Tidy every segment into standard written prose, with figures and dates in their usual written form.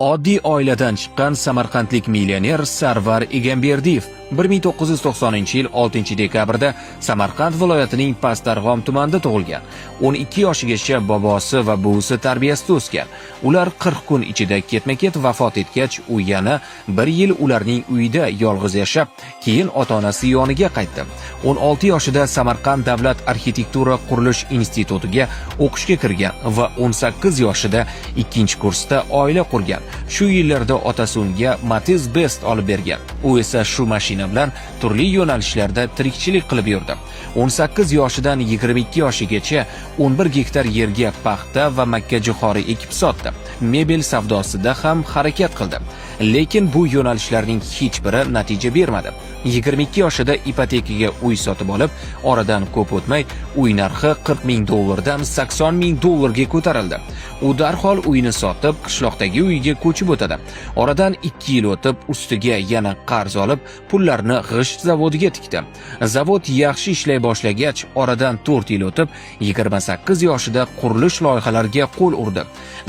Oddiy oiladan chiqqan samarqandlik millioner Sarvar Egamberdiyev 1990-yil 6-dekabrda Samarqand viloyatining Pastdarg'om tumanida tug'ilgan. 12 yoshigacha bobosi va buvisi tarbiyasida o'sgan. Ular 40 kun ichida ketma-ket vafot etgach, u yana bir yil ularning uyida yolg'iz yashab, keyin ota-onasi yoniga qaytdi. 16 yoshida Samarqand davlat arxitektura qurilish institutiga o'qishga kirgan va 18 yoshida ikkinchi kursda oila qurgan. Shu yillarda otasi unga Matiz Best olib bergan. U esa shu mashina bilan turli yo'nalishlarda tirikchilik qilib yurdi. 18 yoshidan 22 yoshigacha 11 gektar yerga paxta va makkajo'xori ekib sotdi. Mebel savdosida ham harakat qildi. Lekin bu yo'nalishlarning hech biri natija bermadi. 22 yoshida ipotekaga uy sotib olib, oradan ko'p o'tmay uy narxi 40 ming dollardan 80 ming dollarga ko'tarildi. U darhol uyni sotib, qishloqdagi uyiga ko'chib o'tadi. Oradan 2 yil o'tib, ustiga yana qarz olib, pullarni g'isht zavodiga tikdi. Zavod yaxshi ishlay boshlagach, oradan 4 yil o'tib, 28 yoshida qurilish loyihalariga qo'l urdi.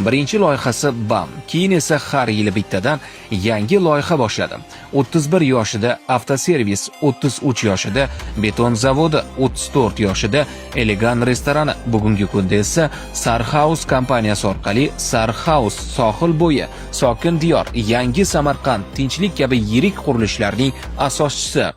Birinchi loyihasi BAM, keyin esa har yili bittadan yangi loyiha boshladi. 31 yoshida avtoservis, 33 yoshida beton zavodi, 34 yoshida Elegan restorani, bugungi kunda esa Sarhouse kompaniyasi orqali Sarhouse sohil bo'yi, Sokin diyor, Yangi Samarqand, Tinchlik kabi yirik qurilishlarning asoschisi.